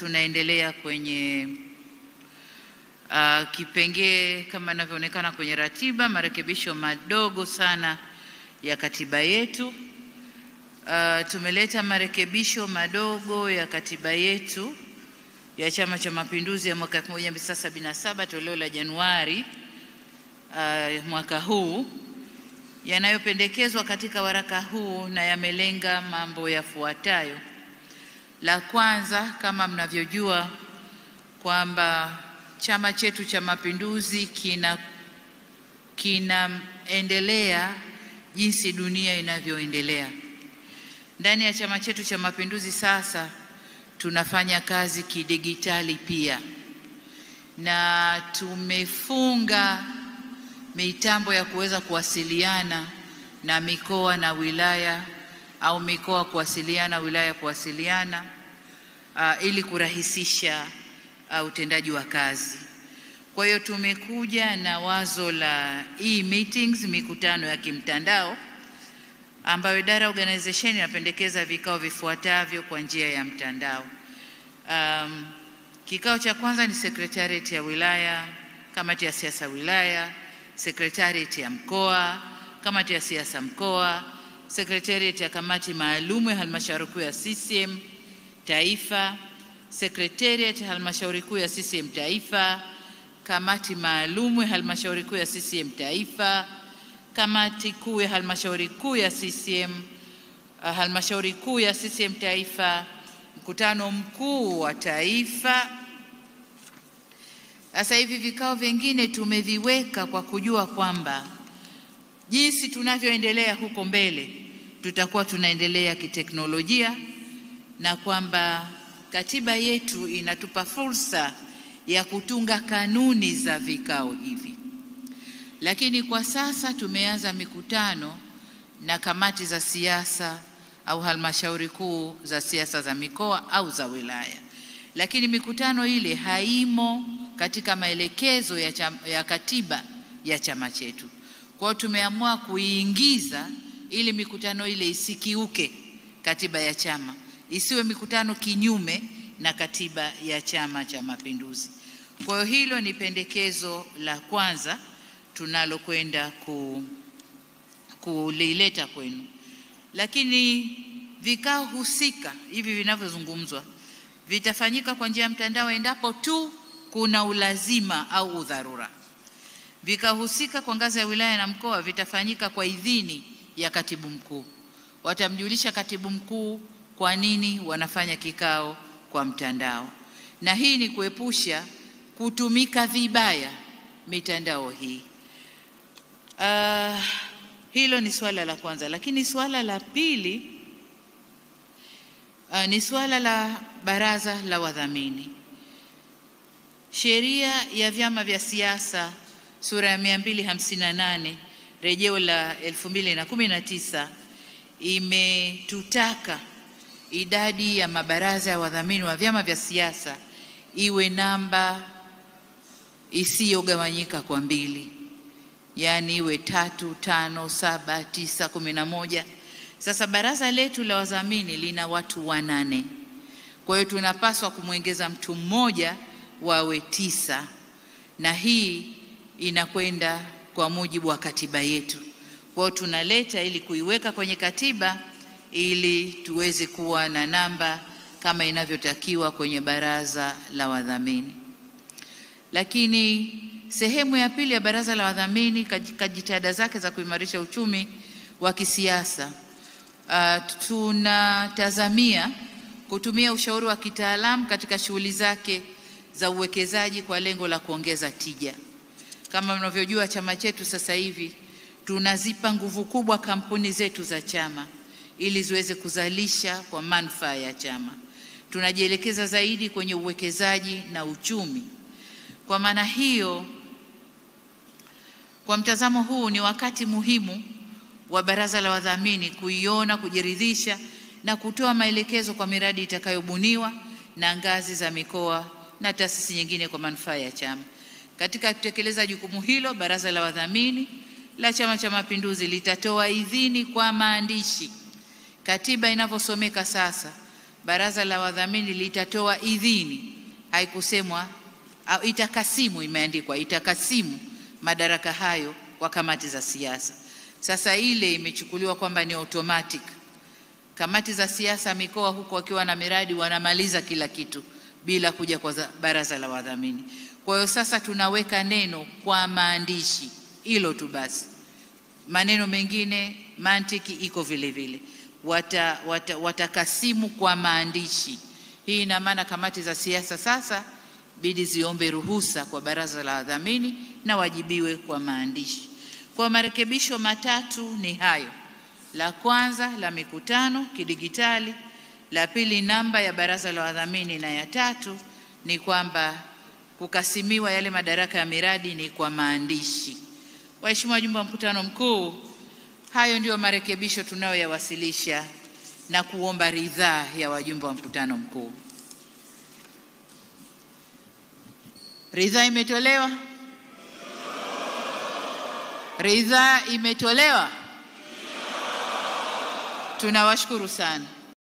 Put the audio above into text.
tunaendelea kwenye kipengee kama inavyoonekana kwenye ratiba, marekebisho madogo sana ya katiba yetu. Tumeleta marekebisho madogo ya katiba yetu ya Chama cha Mapinduzi ya mwaka 1977 toleo la Januari mwaka huu, yanayopendekezwa katika waraka huu na yamelenga mambo yafuatayo. La kwanza, kama mnavyojua kwamba chama chetu cha Mapinduzi kinaendelea jinsi dunia inavyoendelea. Ndani ya chama chetu cha Mapinduzi sasa tunafanya kazi kidigitali pia, na tumefunga mitambo ya kuweza kuwasiliana na mikoa na wilaya, au mikoa kuwasiliana, wilaya kuwasiliana, ili kurahisisha utendaji wa kazi. Kwa hiyo tumekuja na wazo la e-meetings, mikutano ya kimtandao, ambayo idara organization inapendekeza vikao vifuatavyo kwa njia ya mtandao. Kikao cha kwanza ni secretariat ya wilaya, kamati ya siasa wilaya, secretariat ya mkoa, kamati ya siasa mkoa, secretariat ya kamati maalumu ya halmashauri kuu ya CCM taifa, secretariat ya halmashauri kuu ya CCM taifa, kamati maalumu ya halmashauri kuu ya CCM taifa, kamati kuu ya halmashauri kuu ya CCM, halmashauri kuu ya CCM taifa, mkutano mkuu wa taifa. Sasa hivi vikao vingine tumeviweka kwa kujua kwamba jinsi tunavyoendelea huko mbele tutakuwa tunaendelea kiteknolojia, na kwamba katiba yetu inatupa fursa ya kutunga kanuni za vikao hivi. Lakini kwa sasa tumeanza mikutano na kamati za siasa au halmashauri kuu za siasa za mikoa au za wilaya. Lakini mikutano ile haimo katika maelekezo ya katiba ya chama chetu. Kwa hiyo tumeamua kuiingiza ili mikutano ile isikiuke katiba ya chama, isiwe mikutano kinyume na katiba ya Chama cha Mapinduzi. Kwa hiyo hilo ni pendekezo la kwanza tunalokwenda kulileta kwenu. Lakini vikao husika hivi vinavyozungumzwa vitafanyika kwa njia ya mtandao endapo tu kuna ulazima au udharura. Vikao husika kwa ngazi ya wilaya na mkoa vitafanyika kwa idhini ya katibu mkuu. Watamjulisha katibu mkuu kwa nini wanafanya kikao kwa mtandao. Na hii ni kuepusha kutumika vibaya mitandao hii. Hilo ni swala la kwanza. Lakini swala la pili ni swala la baraza la wadhamini. Sheria ya vyama vya siasa sura ya 258 rejeo la 2019 imetutaka idadi ya mabaraza ya wadhamini wa vyama vya siasa iwe namba isiyogawanyika kwa mbili, yani iwe 3, 5, 7, 9, 11. Sasa baraza letu la wadhamini lina watu 8. Kwa hiyo tunapaswa kumwongeza mtu mmoja wawe 9, na hii inakwenda kwa mujibu wa katiba yetu. Kwa hiyo tunaleta ili kuiweka kwenye katiba ili tuweze kuwa na namba kama inavyotakiwa kwenye baraza la wadhamini. Lakini sehemu ya pili ya baraza la wadhamini katika jitihada zake za kuimarisha uchumi wa kisiasa, tunatazamia kutumia ushauri wa kitaalamu katika shughuli zake za uwekezaji kwa lengo la kuongeza tija. Kama mnavyojua, chama chetu sasa hivi tunazipa nguvu kubwa kampuni zetu za chama ili ziweze kuzalisha kwa manufaa ya chama. Tunajielekeza zaidi kwenye uwekezaji na uchumi. Kwa maana hiyo, kwa mtazamo huu ni wakati muhimu wa baraza la wadhamini kuiona, kujiridhisha na kutoa maelekezo kwa miradi itakayobuniwa na ngazi za mikoa na taasisi nyingine kwa manufaa ya chama. Katika kutekeleza jukumu hilo, baraza la wadhamini la Chama cha Mapinduzi litatoa idhini kwa maandishi. Katiba inavyosomeka sasa, baraza la wadhamini litatoa idhini, haikusemwa au itakasimu, imeandikwa itakasimu madaraka hayo kwa kamati za siasa. Sasa ile imechukuliwa kwamba ni automatic. Kamati za siasa mikoa huko wakiwa na miradi wanamaliza kila kitu bila kuja kwa baraza la wadhamini. Kwa hiyo sasa tunaweka neno kwa maandishi, hilo tu basi. Maneno mengine mantiki iko vile vile, watakasimu kwa maandishi. Hii ina maana kamati za siasa sasa bidi ziombe ruhusa kwa baraza la wadhamini na wajibiwe kwa maandishi. Kwa marekebisho matatu ni hayo: la kwanza la mikutano kidigitali, la pili namba ya baraza la wadhamini, na ya tatu ni kwamba kukasimiwa yale madaraka ya miradi ni kwa maandishi. Waheshimiwa wajumbe wa mkutano mkuu, hayo ndiyo marekebisho tunayoyawasilisha na kuomba ridhaa ya wajumbe wa mkutano mkuu. Ridhaa imetolewa? Ridhaa imetolewa? Tunawashukuru sana.